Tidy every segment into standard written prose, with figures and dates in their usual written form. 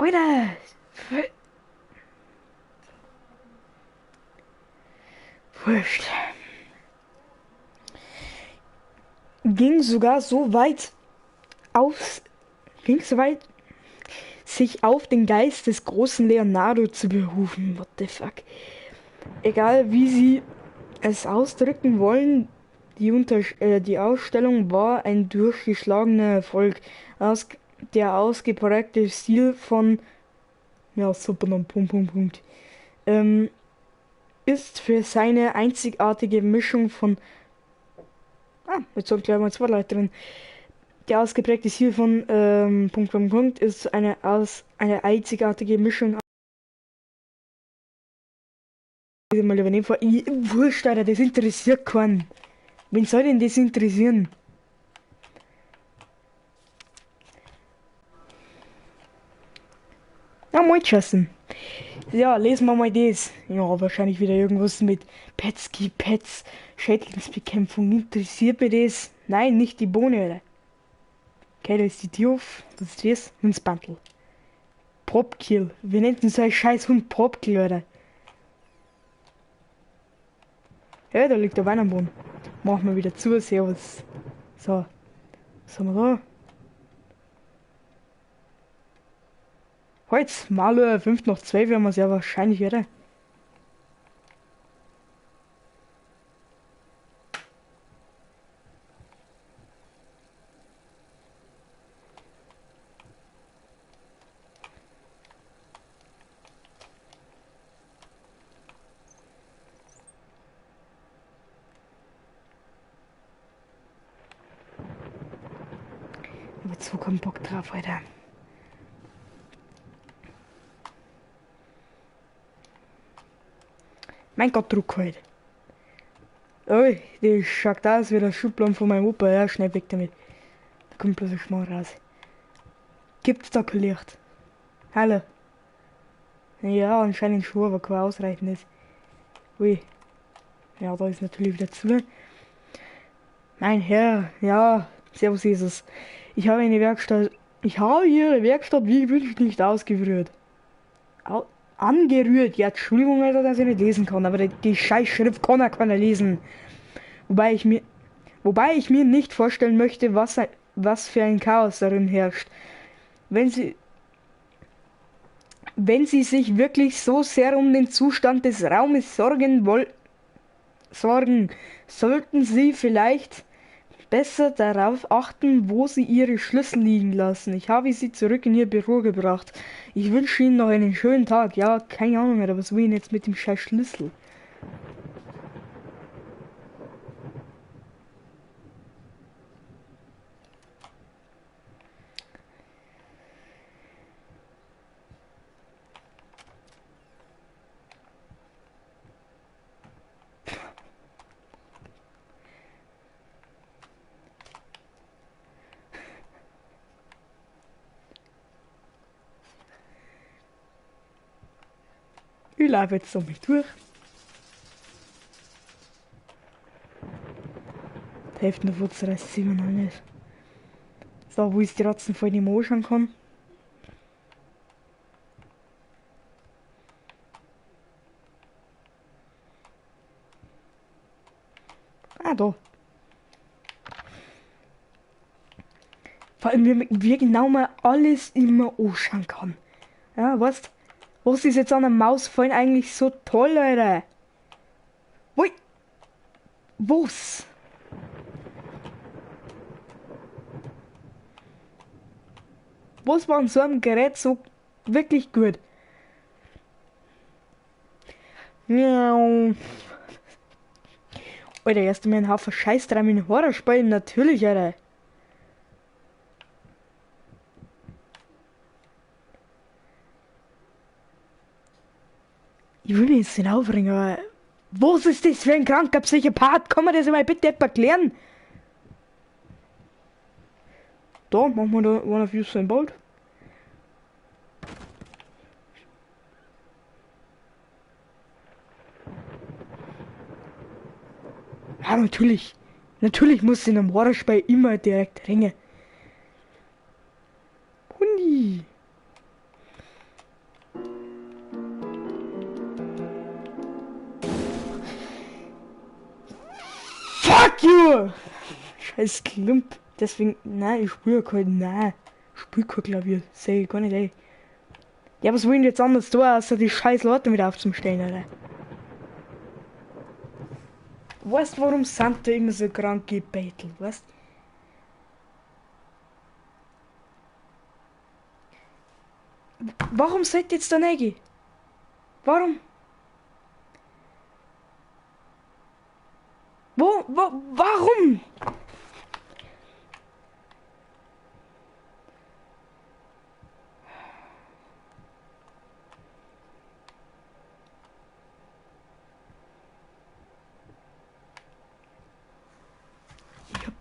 Alter! Wurscht. Ging sogar so weit aufs. Ging so weit, sich auf den Geist des großen Leonardo zu berufen. What the fuck? Egal wie sie es ausdrücken wollen, die Ausstellung war ein durchgeschlagener Erfolg. Der ausgeprägte Stil von. Ja, super, dann Punkt, Punkt, Punkt. Ist für seine einzigartige Mischung von. Ah, jetzt sind gleich mal zwei Leute drin. Der ausgeprägte Stil von Punkt, Punkt, Punkt ist eine einzigartige Mischung. Mal übernehmen vor. Wurscht, Alter, das interessiert keinen. Wen soll denn das interessieren? Na, moin, Justin. Ja, lesen wir mal das. Ja, wahrscheinlich wieder irgendwas mit Petski, Pets, Schädlingsbekämpfung. Interessiert mich das? Nein, nicht die Bohne, Alter. Okay, da ist die Tür auf. Was ist das? Hundsbandel. Popkill. Wir nennen so einen scheiß Hund Popkill, Alter. Ja, da liegt der Wein am Boden. Machen wir wieder zu, servus. So. Was haben wir da? Holz, Maler, 5 noch 2 werden wir sehr wahrscheinlich, oder? Aber so keinen Bock drauf, Alter. Mein Gott, Druck halt. Ui, die schaut aus wie der Schubladen von meinem Opa. Ja, schnell weg damit. Da kommt bloß ein Schmarrn raus. Gibt's da kein Licht? Hallo? Ja, anscheinend schon, aber kein ausreichendes. Ui. Ja, da ist natürlich wieder zu. Mein Herr, ja, servus Jesus. Ich habe eine Werkstatt. Ich habe Ihre Werkstatt wie gewünscht nicht ausgeführt. Angerührt. Ja, Entschuldigung, Alter, dass ich nicht lesen kann, aber die Scheißschrift kann er keiner lesen. Wobei ich mir nicht vorstellen möchte, was für ein Chaos darin herrscht. Wenn Sie sich wirklich so sehr um den Zustand des Raumes sorgen, sollten Sie vielleicht besser darauf achten, wo Sie Ihre Schlüssel liegen lassen. Ich habe sie zurück in Ihr Büro gebracht. Ich wünsche Ihnen noch einen schönen Tag. Ja, keine Ahnung, Alter, was will ich denn jetzt mit dem scheiß Schlüssel? Ich laufe jetzt so mit durch. Die Hälfte davon reißt sich immer noch nicht. So, wo ist die Ratzen voll nicht mehr anschauen kann. Ah, da. Vor allem, wie genau man alles immer anschauen kann. Ja, weißt du? Was ist jetzt an der Maus vorhin eigentlich so toll, Alter? Woi! Was? Was war an so einem Gerät so wirklich gut? Miau. Alter, erst einmal einen Haufen Scheiß dran mit Horrorspielen, natürlich, Alter. Ich will mich jetzt nicht aufregen, aber was ist das für ein kranker Psychopath? Kann man das einmal bitte erklären? Da, machen wir da One of Usain Bolt. Ja, natürlich. Natürlich muss in einem Horrorspiel immer direkt ringen. Hundi. Fuck you! Scheiß Klump. Deswegen, nein, ich spiele kein, nein, ich spiele kein Klavier. Seh ich gar nicht, ey. Ja, was wollen die jetzt anders tun, außer die scheiß Leute wieder aufzustellen, Alter? Weißt du, warum sind da immer so kranke Beitel, weißt? Warum seid ihr jetzt da reingehen? Warum? Wo, warum? Ich hab...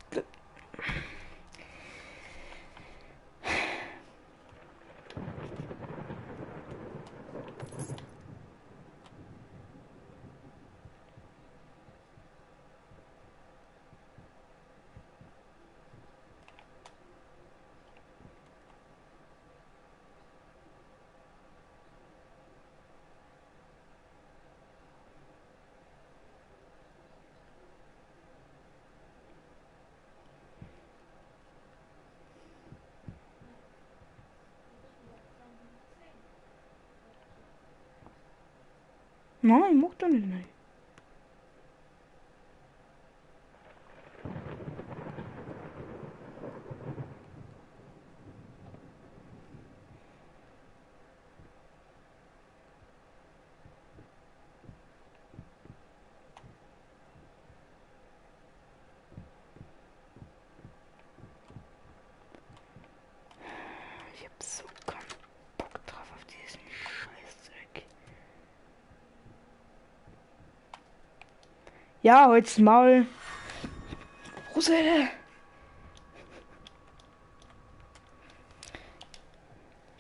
Nein, ich mach da nicht rein. Ich hab so keinen Bock drauf auf diesen Scheißdreck. Ja, halt's Maul. Roselle.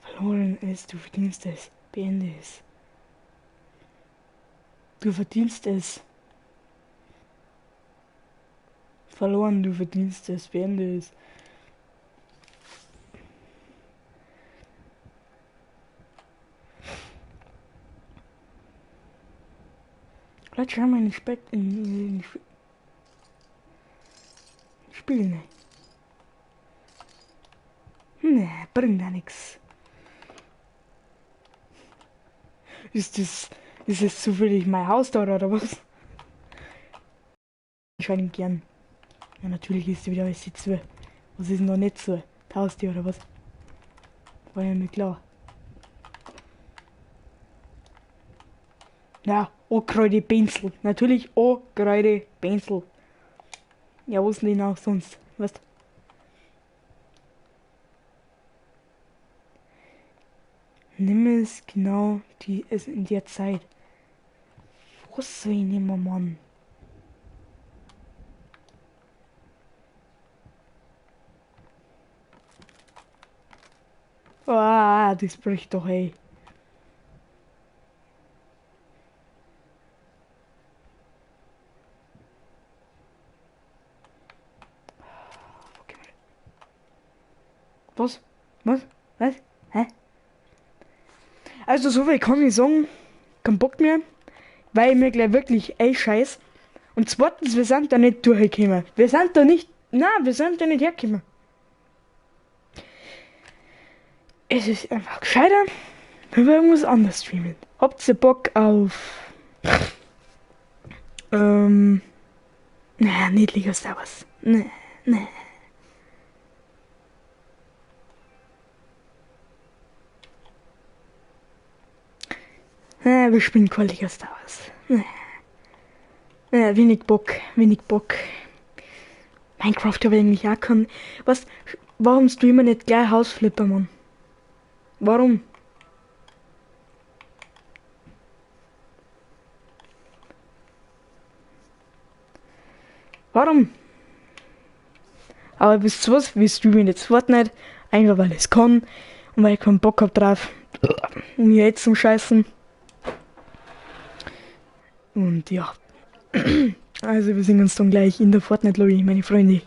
Verloren ist, du verdienst es. Beende es. Du verdienst es. Verloren, du verdienst es. Beende es. Vielleicht schauen wir in den in Spiel, ne? Ne, bringt ja nix. Ist das zufällig mein Haus da oder was? Anscheinend gern. Ja, natürlich ist wieder alles zu. Was ist denn da nicht so? Das Haustier oder was? War ja mir klar. Ja, Okreide Pinsel. Natürlich Okreide Pinsel. Ja, wo ist denn auch sonst? Weißt? Nimm es genau die es in der Zeit. Was soll ich nehmen, Mann? Ah, das bricht doch, ey. Was? Was? Was? Hä? Also so viel kann ich sagen, kein Bock mehr, weil ich mir gleich wirklich ey scheiß. Und zweitens, wir sind da nicht durchgekommen. Wir sind da nicht, nein, wir sind da nicht hergekommen. Es ist einfach gescheiter, wenn wir irgendwas anderes streamen. Habt ihr Bock auf... Naja, nicht Lego Star Wars. Nee, nee. Wir spielen kein Lego Star Wars. Nee. Wenig Bock, wenig Bock. Minecraft habe ich eigentlich auch keinen. Was? Warum streamen wir nicht gleich House Flipper, Mann? Warum? Warum? Aber wisst ihr was? Wir streamen jetzt Fortnite. Einfach weil ich es kann. Und weil ich keinen Bock hab drauf. Um mir jetzt zum Scheißen. Und ja. Also wir sehen uns dann gleich in der Fortnite-Lobby, meine Freunde.